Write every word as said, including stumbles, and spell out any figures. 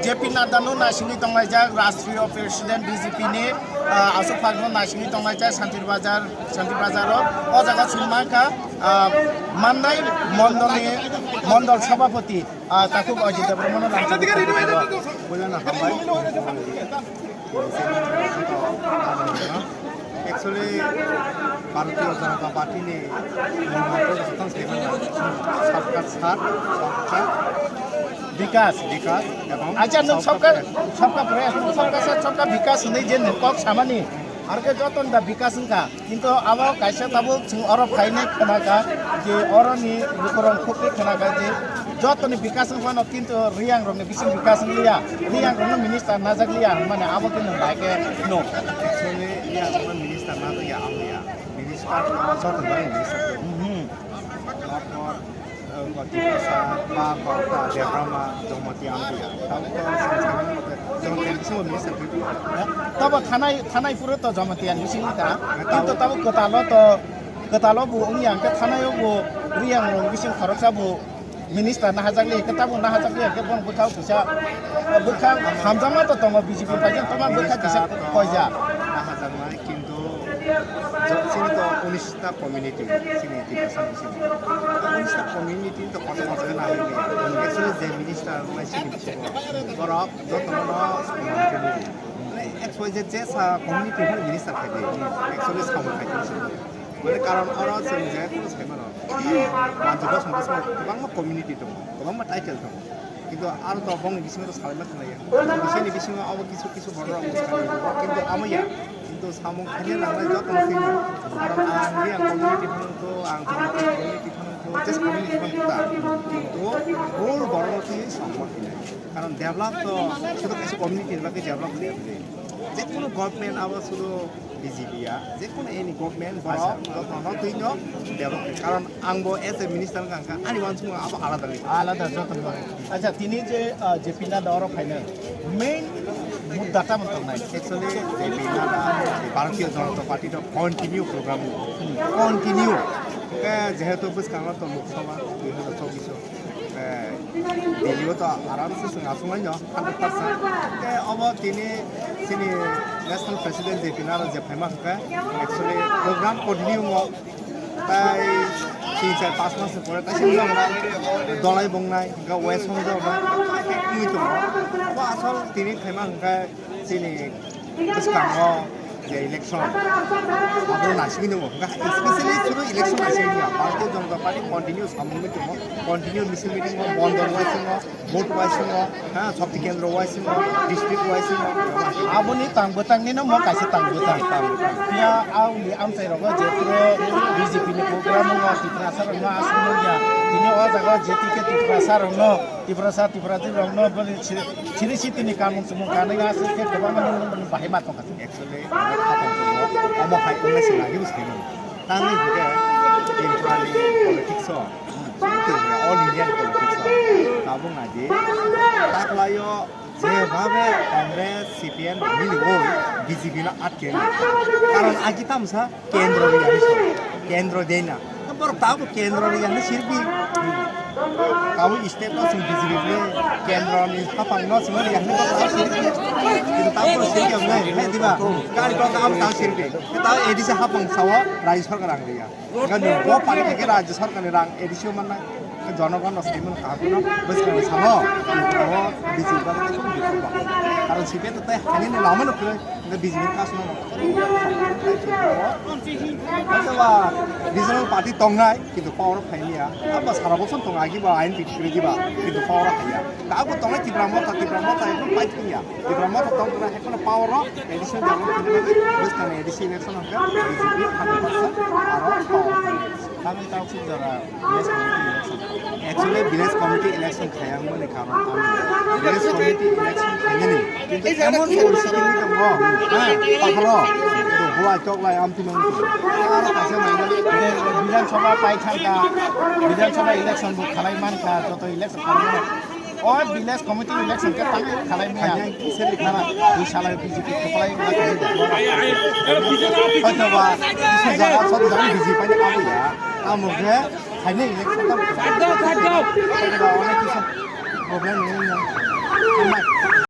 J P Nadda no naisingwi tonglaijak, Rashtriya President B J P ni, ah, aswk phak no naisingwi tonglaijak Santir Bazar, Santir Bazar o. O jaga chwng mankha, ah, Mandai Mondol ni Mondol Sabhapati, ah, Takhuk Ajit Debbarma no lamchugwi tonglaijak. Buino hambai. Actually, Bharatiya Janata Party ni mungno to joto sai mano, sabka saath, sabka Bikas. Bikas ebong Acha, nwng sabka sabka, sabka prayas, nwng sabka saath, sabka bikas hinwi je nwng kok samani, arke joto da bikas wngkha. Kintu abo kaisa tabuk chwng oro phainai khwnakha je oroni lukurok khukwi khwnakha je jotoni bikas wng phano kintu Riyangrokni bising bikas wng liya, Riyangrokno minister najak liya hwnmani abo khe nwng bai khe no. Actually, Riyangrokno minister najak ya, ang ya. Minister, joto bai minister. Mhm. Tiprasa, ba, ba, ba, Debbarma, Jamatia, Amtia. Tamo to, Jamatia, Jamatia, Jamatia, Jamatia. Tabo thanai, thanai puro to Jamatia ni sini ta. Kintu tabo kwtalo to, kwtalo bo wngya, hwnkhe thanai o bo Riyang rong bising khoroksa bo minister nahajakli, hwnkhe tamo nahajakli, hwnkhe bono bwkhao kisa, bwkha hamjakma to tongo B J P bai, tamo bwkha kisa koija. Nahajaknai, kintu jo-, chini to unis ta community, chini Tiprasa ni sini. Unis ta community to kotor kotor na hini. Actually, je minister nai sini bisingo. Borok jotono no samung khe nini. Mane X Y Z je sa community ni minister khai di. Actually, samung khai di. Mane karon oro chwng je kuno sai mano. Manjak bosong bosong kwbangma community tongo, kwbangma title tongo. Kintu aro to bongni bisingo to salaima khwlaiya. Bisingni bisingo abo kisu kisu borok rok bwskango. Kintu amo ya. Kintu samung khaina nangnai joto no thwino. Karon ang Reang community phano to, ang Jamatia community phano to, just community phano to ta. Kintu whole borok no thwi samung khainai. Karon develop to sudu kaisa community ni bagwi develop khainai. Jekunu government abo sudu B J P ya, jekunu any government borok joto no thwino develop khainai. Karon Ang bo as a minister wngkha, ani uansukmung abo alada le. Alada joto ni bagwi. Acha, tini je, ah, J P Nadda oro phainai, main mudda tamo tongnai? Actually, J P Nadda, Bharatiya Janata Party to continue program, continue. Hwnkhe jehetu bwskango to Lok Sabha dui hazar chobbish o, eh, Delhi o to aram se chwng achuk laino, hundred percent. Hwnkhe obo tini chini National President J P Nadda je phaima hwnkhe, actually, program continue wngo. Tai tin char pas mas ni pore tai sini jok na dolai bongnai, hingke west hong jok na mui tongo. Bo asol tini khaima hingke chini bwskango je election abo naisingwi tongo. Hingke especially suru election naisingwi ya, Bharatiya Janata Party continue samung nwi tongo, continue misil meeting o, bondon waisingo. Vote wise no, ha, Shakti Kendra wise no, district wise no. Aboni tang bwtang ni no mo kaisa tang bwtang. Tang bwtang. Phiya aoni amchai rogo je pro B J P ni program no Tiprasa rok no aswk no ya. Tini o jaga je T K Tiprasa rok no, Tiprasa, Tiprasa rok no boni chiri, chiri siti ni kamung sumung kanai aswk khe kwbangma no bahai ma tongkha. Actually, ang khatang tongo, omo hai wngna se lagi bwskango. Tamni hwnkhe, Tripura ni politics o, Tripura all Indian politics o, tabuk nai di, taklaio jebhabe Congress, C P M miliwi B J P no atkhe. Karon agi tamsa kendro ni yani so, kendro dena. Borok tabuk kendro ni yani sirbi. Tabuk state no chwng B J P ble kendro ni haphang no chwng yang ni tabuk sirbi. Kintu tabuk sirbi ang nai, hai diba? Gari kok am tabuk sirbi. Tabuk A D C haphang sao Rajya Sarkar ang riya. Gani bo pani ke Rajya Sarkar ni rang A D C o manna. Jonogon no sai mano kaham no bwskang ni samo. Abo B J P ba ko bikon ba. Karon C P M tai hani ni lama no kre. Hingke B J P kasno. Hingke ba regional party tongnai, kintu power o phailiya. Abo sara bosong tongo, agi ba I N P T kwrwi ba, kintu power o phaiya. Abo tongnai Tipra Motha, Tipra Motha ekdom pai thangya. Tipra Motha tongthoknai, ekhono power o additional development khainani bagwi bwskangni A D C election hwnkhe B J P hundred percent aro power o phainai. Tamni tao khe jora village committee election. Actually, village committee election khayang mani karon ang village committee election khainani. Kintu emon poristhiti wngwi tongo, ha, takhalo, kintu buai tok lai amtwi nang. Aro kaisa manya. Bidhan Sabha pai thangkha, Bidhan Sabha election bo khalai mankha, joto election khalai mano. O village committee election khe tangwi khalai maya. Khainai kisa ri nana, dui sala B J P khalai ma khe. Hoyto ba, kisa jaga, sob jaga B J P ni abo ya. Amo khe, khainai election tam. Hoyto ba, onek kisa problem wngya.